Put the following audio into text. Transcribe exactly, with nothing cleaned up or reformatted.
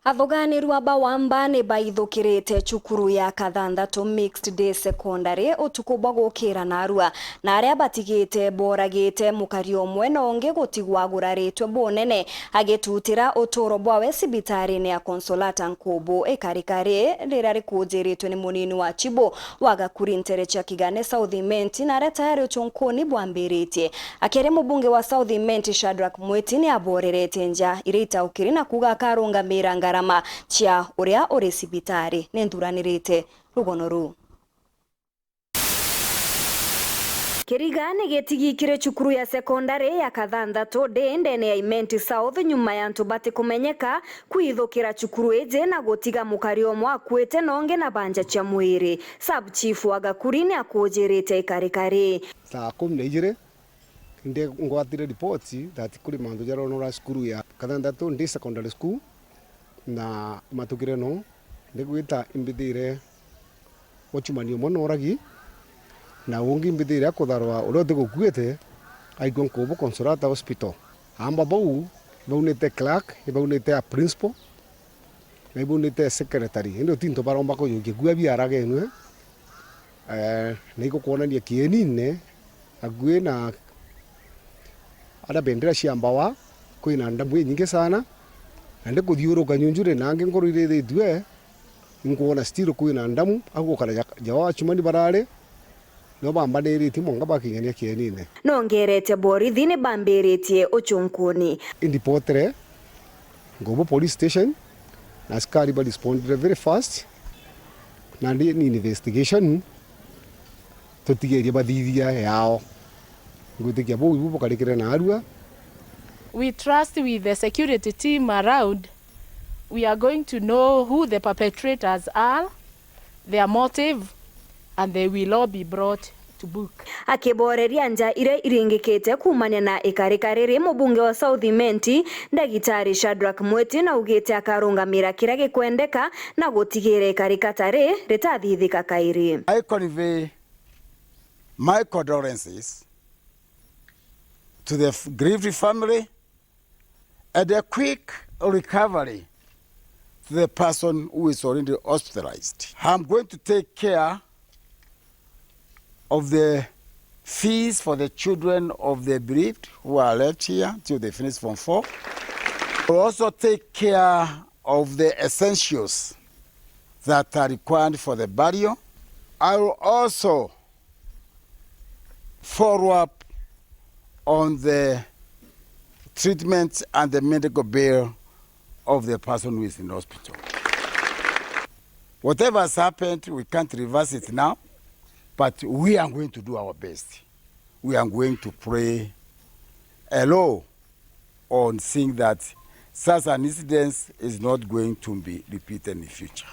Athuganirua ba Wamba ni baithukirite cukuru ya Kathanthatu Mixed Day Secondary utuku bwa gukira narua, na aria batigite boragite mukari umwe na ungi gutigwa aguraritwe bunene agitutira uturo bwawe cibitarine ya Consolata Nkubu. Ikarikari riria rikujiritwe ni munini wa Chibu wa Gakuri ntere cia Kigane South Imenti, na aria tayari ucunkuni bwambiritie. Akiaria, mubunge wa South Imenti Shadrack Mwiti ni aborerete nja iria itaukiri na kuuga akarungamira ngarama cia uria uri cibitari. Ni nthuranirite rugono ruu. Kiriga ni gitigi kiri cukuru ya sekondari ya Kathanthatu Day ndene ya Imenti South, nyuma ya antu batikumenyeka kwithukira cukuru iji na gutiga mukari umwe akuite na ungi na banja cia mwiri. Sub Chief wa Gakuri ni akujirite ikarikari. Saa kumi na ijiri, ndi ngwatire ripoti that kuri mantu jaronora cukuru ya Kathanthatu Day Secondary School, na matukire no, ndigwita imbithire watchman umwe noragi, na ungi imbithire akutharwa uria utigukuite aikua Nkubu Consolata Hospital. Amba bau, ibaunite clerk, ibaunite a principal, na ibaunite secretary. Indi uti into baromba kujukia, kua biaragenwe. Eh, na igukwonania kienine, akui na aria bendera cia mbawa, kwina ndamu inyingi sana, na ndikuthiuruka nyunjure na angi nkuru irithitue, inkwona still kwina ndamu, au gukara ja, ja watchman barari, no bambaniritie mwanka bakinyania kienine. Nongerete borithi ni bambiritie ucunkuni. Indipotere Nkubu Police Station, na askari ba respondire very fast, na ndi ni investigation tutigerie bathithia yao. Ngwitikia buu ibu bukarikire narua. We trust with the security team around, we are going to know who the perpetrators are, their motive, and they will all be brought to book. Akiboreria nja iria iringikite kuumania na ikarika riri, mubunge wa South Imenti, Ndagitari Shadrack Mwiti, naugite akarungamira kiria gikwendeka na gutigira ikarika ta ri ritathithika kairi. I convey my condolences to the f-, grieved family and a quick recovery to the person who is already hospitalized. I'm going to take care of the fees for the children of the bereaved who are left here till they finish form four. We'll also take care of the essentials that are required for the burial. I will also follow up on the treatment and the medical bill of the person who is in hospital. Whatever has happened, we can't reverse it now, but we are going to do our best. We are going to play a role on seeing that such an incident is not going to be repeated in the future.